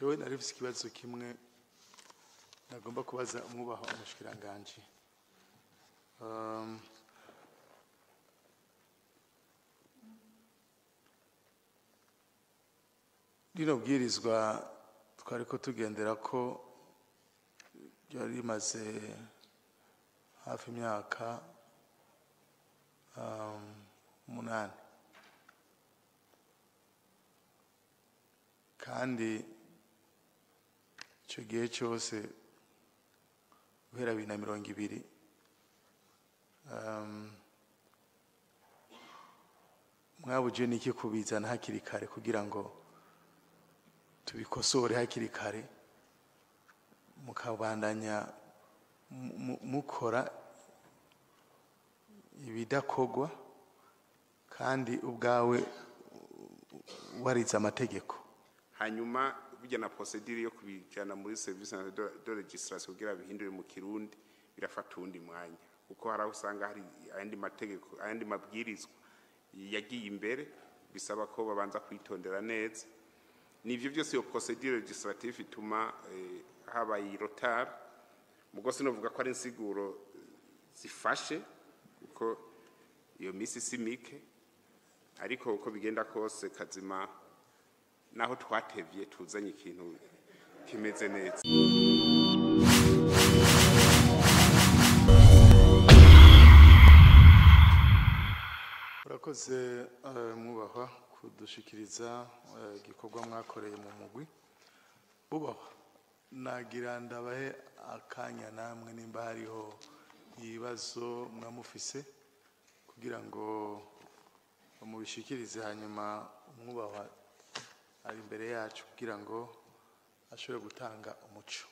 Jewe nari mfise ikibazo kimwe nagomba kubaza umwubaha umushikiranganji. Rino bwirizwa twariko tugendera ko ryari rimaze hafi imyaka 8, kandi icyo gihe cyose guhera 2020 mwabuje n'iki kubizana hakiri kare kugira ngo tubikosore hakiri kare, mukabandanya mukora ibidakogwa kandi ubwawe warize amategeko. Hanyuma bijya na procedure yo kubijana muri service de registration kugira bihindure mu Kirundi birafata undi mwanya, kuko hari aho usanga hari ayandi mategeko, ayandi mabwirizwa yagiye imbere bisaba ko babanza kwitondera neza. Nivyo byose iyo procedure legislative ituma habaye retard. Mugo sinovuga ko ari insiguro zifashe kuko iyo misi si mike, ariko uko bigenda kose kazima naho twatevye tuzanye ikintu kimeze neza. Urakoze mwubahwa kudushikiriza igikorwa mwakoreye mu mugwi. Bubahwa, nagira ndabahe akanya namwe nimba hariho ibibazo mwamufise kugira ngo mubishikirize, hanyuma umwubahwa ari imbere yacu kugira ngo ashobore gutanga umuco.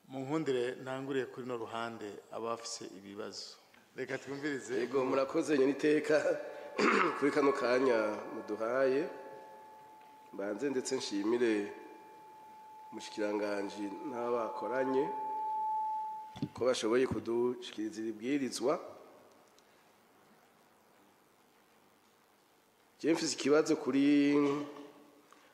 Mu nkundire ntanguriye kuri no ruhande abafise ibibazo, reka twumvirize. Yego, murakoze nyene iteka kuri kano kanya muduhaye. Mbanze ndetse nshimire umushikiranganji n'abakoranye ko bashoboye kudushikiriza ibwirizwa. Je mfise ikibazo kuri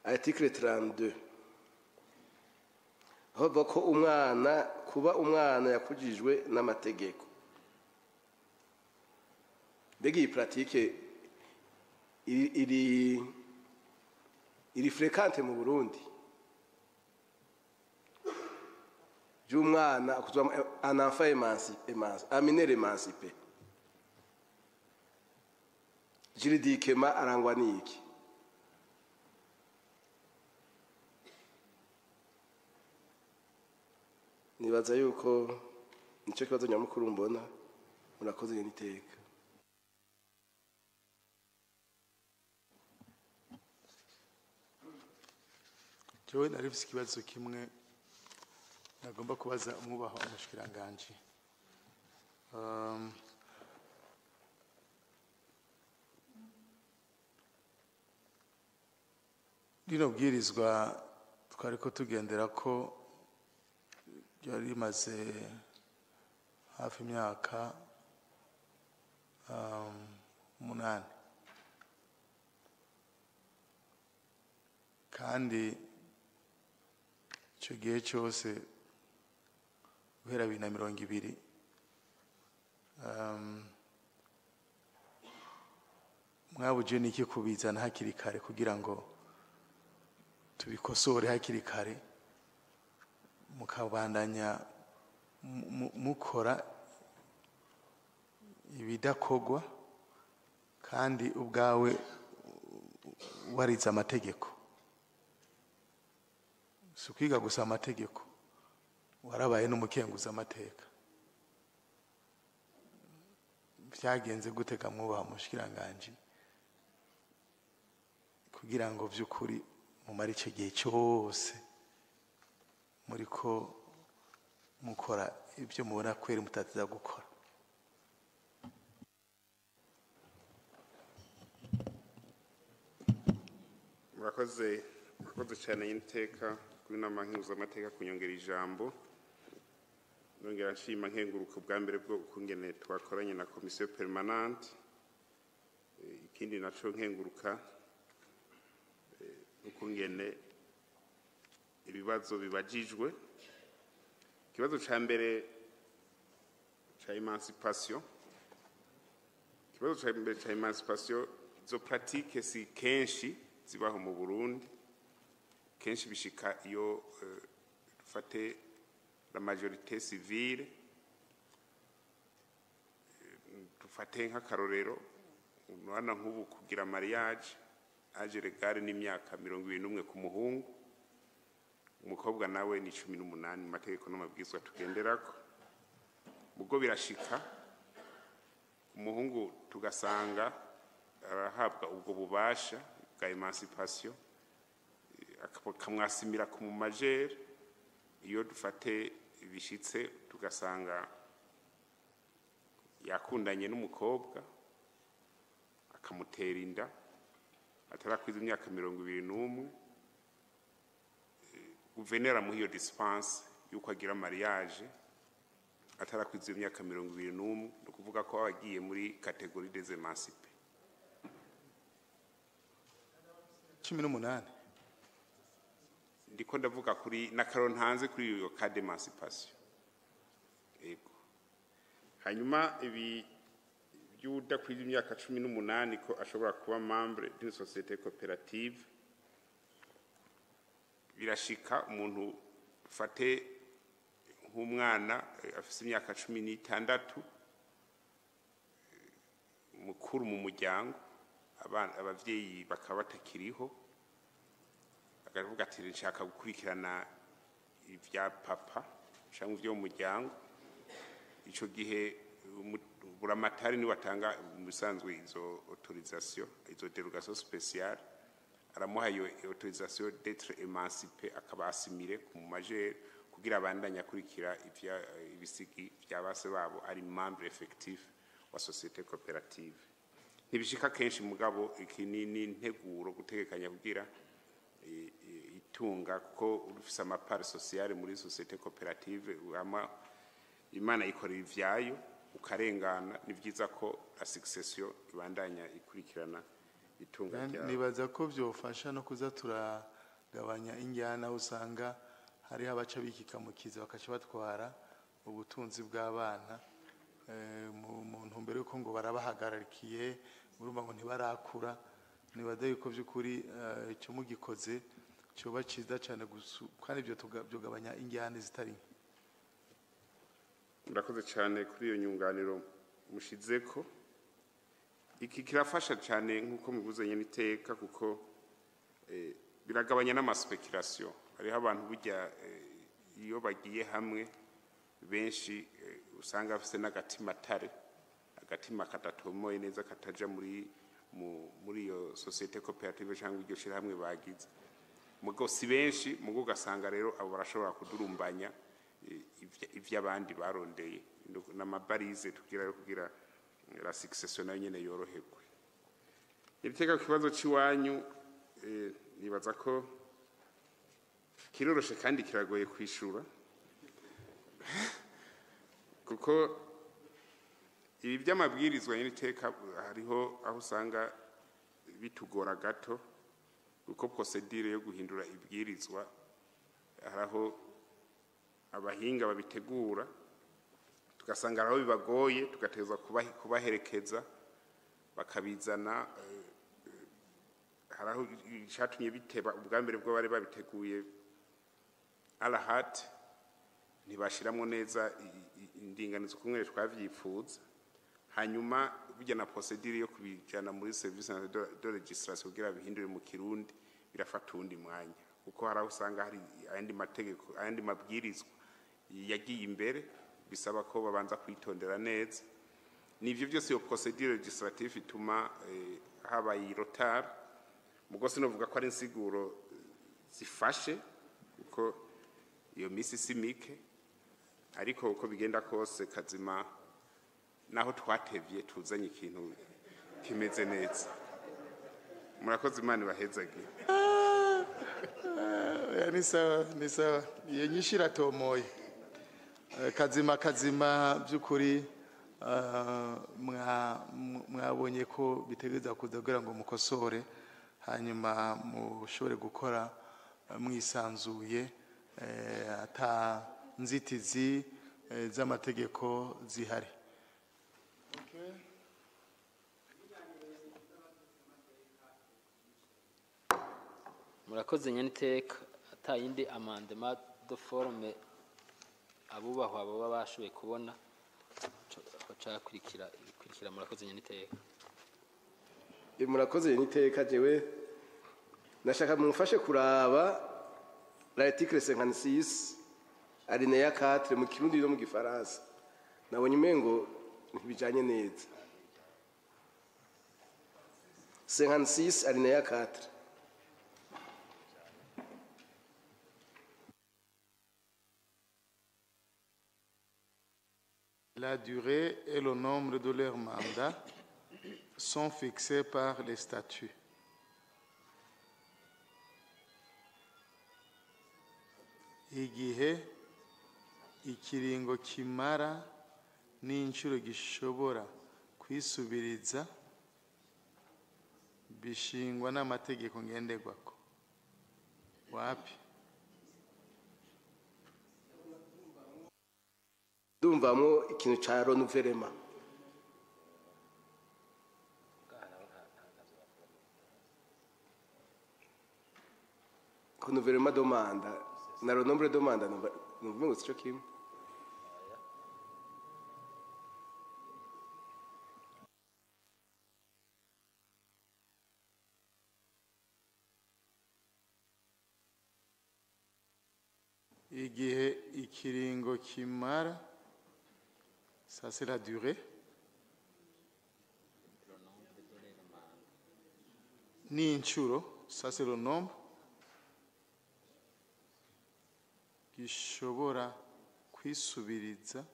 article 32 aho bavuga ko umwana kuba umwana yakujijwe n'amategeko. Mbega iyi pratique iri fréquente mu Burundi by'umwana akuzwa un enfant émancipé, un mineur émancipé juridiquement arangwa n'iki? Nibaza yuko nico kibazo nyamukuru mbona. Murakoze n'iteka. Jewe nari mfise ikibazo kimwe nagomba kubaza umwubaha umushikiranganji. Rino bwirizwa twariko tugendera ko ryari rimaze hafi imyaka 8, kandi icyo gihe cyose guhera 2020 mwabuje n'iki kubizana hakiri kare kugira ngo tubikosore hakiri kare, mukabandanya mukora ibidakogwa kandi ubwawe warize amategeko. Si ukwiga gusa amategeko, warabaye n'umukenguza amateka. Byagenze gute mwubaha umushikiranganji kugira ngo vy'ukuri mumare ico gihe cyose muriko mukora ibyo mubona kweri mutatiza gukora? Murakoze, murakoze cyane y'iteka kuri nama nkenguzamateka kunyongera ijambo. Nongera nshima nkenguruka bwa mbere bwo kungene twakoranye na commission permanente. Ikindi naco nkenguruka ukungene bibazo bibajijwe. Ikibazo ca mbere ca émancipation, ikibazo ca mbere ca émancipation, izo pratique si kenshi zibaho mu Burundi. Kenshi bishika iyo dufate la majorité civile. Dufate nk'akarorero, umwana nk'ubu kugira mariage, âge légal n'imyaka 21 ku muhungu, umukobwa nawe ni 18 mu mategeko n'amabwizwa tugenderako. Ubwo birashika umuhungu tugasanga arahabwa ubwo bubasha bwa émancipation, akamwasimira ku mu majeur. Iyo dufate bishitse tugasanga yakundanye n'umukobwa, akamutera inda atarakwiza imyaka 21, guverineri amuha iyo dispense y'uko agira mariage atarakwiza imyaka 21, ni ukuvuga ko aba agiye muri catégorie des émancipés. 18. Ndiko ndavuga kuri n'akaro ntanze kuri iyo cas d'émancipation, yego. Hanyuma ibi by'udakwije imyaka 18 ko ashobora kuba membre d'une société coopérative, birashika umuntu, fate nk'umwana afise imyaka 16, mukuru mu muryango, abana abavyeyi bakaba batakiriho, akavuga ati: "Nshaka gukurikirana ibya papa cyangwa ibyo mu muryango." Ico gihe buramatari niwe atanga mu bisanzwe izo autorisation, izo dérogation spéciale. Aramuha iyo autorisation d'être émancipé, akaba assimilé ku majeur kugira abandanye akurikira ivya ibisigi vya base babo, ari membre effectif wa société coopérative. Ntibishika kenshi, mugabo iki ni integuro gutegekanya kugira itunga, kuko ufise ama parts sociales muri société coopérative, ama Imana ikorera ivyayo ukarengana, ni vyiza ko la succession ibandanya ikurikirana itunga ryawe. Nibaza ko byofasha no kuza turagabanya injyana, aho usanga hariho abaca bikikamukiza bakaca batwara ubutunzi bw'abana mu ntumbero yuko ngo barabahagararikiye, urumva ngo ntibarakura. Nibaza yuko by'ukuri icyo mugikoze cyoba cyiza cyane, kandi ibyo byogabanya injyana zitari nke. Murakoze cyane kuri iyo nyunganiro mushizeko. Iki kirafasha cyane nk'uko mubivuze nyine iteka, kuko biragabanya n'ama spéculations. Hariho abantu burya iyo bagiye hamwe benshi usanga bafise n'agatima tare, agatima kadatomoye neza, kataja muri iyo société coopérative cyangwa iryo shirahamwe bagize. Mugo si benshi, mugo ugasanga rero abo barashobora kudurumbanya ivy'abandi barondeye n'amabarize tugira yo kugira la succession nayo nyene yoroherwe. Ibiteka ku kibazo c'iwanyu, nibaza ko kiroroshe kandi kiragoye kwishura, kuko ibi by'amabwirizwa nyine iteka hariho aho usanga bitugora gato, kuko procédure yo guhindura ibwirizwa hari aho abahinga babitegura tugasanga aho bibagoye, tugategerezwa kubaherekeza bakabizana. Hari aho icyatumye biteba, ubwa mbere bwo bari babiteguye arahati, ntibashiramwo neza indinganizo kumwe twavyifuza. Hanyuma bijya na procédure yo kubijana muri service de législation kugira bihindure mu Kirundi birafata uwundi mwanya, kuko hari aho usanga hari ayandi mategeko, ayandi mabwirizwa yagiye imbere, bisaba ko babanza kwitondera neza. Nivyo byose, iyo procédure législative ituma habaye retard. Mugo sinovuga ko ari insiguro zifashe, kuko iyo misi si mike. Ariko uko bigenda kose, kazima naho twatevye, tuzanye ikintu kimeze neza. Murakoze, Imana ibahezagiye. Oya, ni sawa, ni sawa, iyo nyinshi iratomoye. Kazima kazima by'ukuri mwabonye ko bitegereza kuza kugira ngo mukosore, hanyuma mushobore gukora mwisanzuye. ata nzitizi z'amategeko zihari. Murakoze nyaniteka. Atayindi amendement de forme abubahwa baba bashoboye kubona cakurikira ikurikira. Murakoze nyaniteka. Murakoze niteka. Jewe nashaka mumfashe kuraba l'article 56 alinéa 4 mu Kirundi no mu Gifaransa, nabonye umengo ntibijanye neza. 56 alinéa 4. La durée et le nombre de leurs mandats sont fixés par les statuts. Igihe ikiringo kimara n'inshuro gishobora kwisubiriza bishingwa n'amategeko ngenderwako. Wapi? Ndumvamo ikintu ca renouvellement. Renouvellement de mandat na le nombre de mandat, numva ngo sico kimwe. Igihe ikiringo kimara, ça c'est la durée, n'inshuro, ça c'est le nombre, gishobora kwisubiriza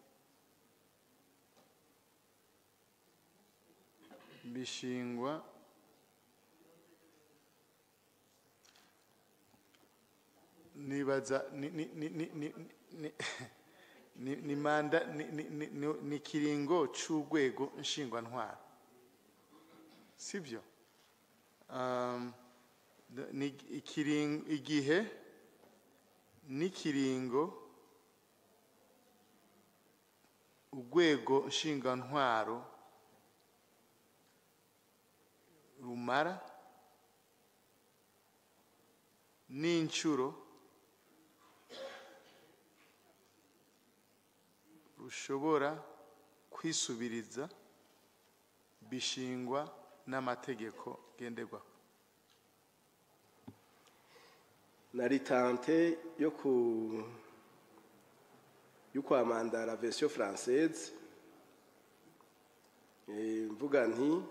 bishingwa nibaza ni mandat ni kiringo c'urwego nshingwantwaro, sibyo? Ni ikiringo, igihe n'ikiringo urwego nshingwantwaro rumara n'inshuro rushobora kwisubiriza bishingwa n'amategeko ngenderwako. Nari tenté yo kwamanda la version française, mvuga nti: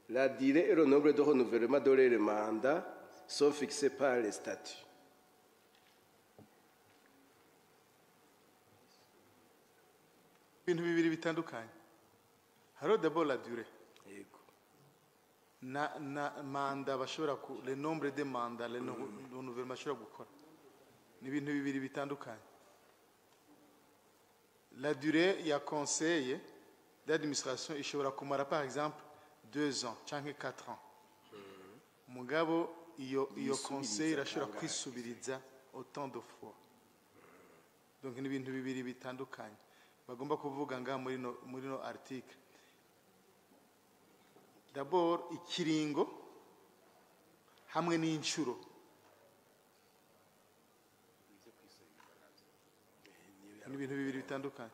la durée et le nombre de renouvellement de leurs mandats sont fixés par les statuts. Ibintu bibiri bitandukanye. Hariho d'abord la durée na mandat bashobora ku le nombre de mandats, le renouvellement bashobora gukora, ni ibintu bibiri bitandukanye. La durée ya conseil d'administration ishobora kumara par exemple 2 ans canke 4 ans, mugabo iyo conseil irashobora kwisubiriza autant de fois. Donc ni ibintu bibiri bitandukanye bagomba kuvuga ngaha muri no article. D'abord ikiringo hamwe n'inshuro. Ni ibintu bibiri bitandukanye.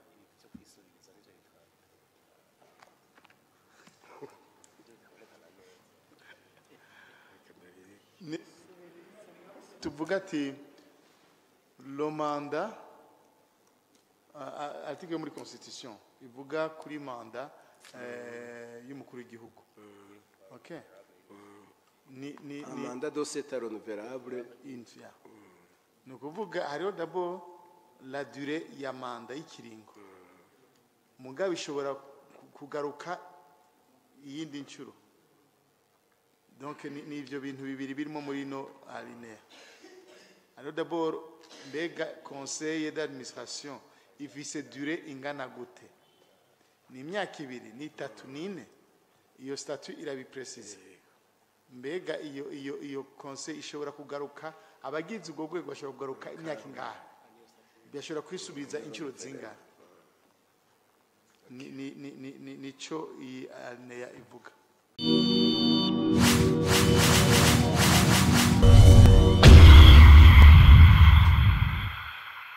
Tuvuga ati le mandat, article yo muri constitution ivuga kuri mandat y'umukuru w'igihugu, okay, ni Un mandat de 7 ans renouvelable. Une fois, ni ukuvuga hariho d'abord la durée ya mandat y'ikiringo, mugabo ishobora kugaruka iyindi nshuro. Donc ni ivyo bintu bibiri birimo muri no alinéa. Hariho d'abord mbega conseil d'administration ifise durée ingana gute? Ni imyaka 2, ni 3, ni 4? Iyo statut irabipresize. Mbega iyo conseil ishobora kugaruka Abagize ubwo rwego bashobora kugaruka imyaka ingahe? Bashobora kwisubiriza inshuro zingahe? Nico iyi alinéa ivuga.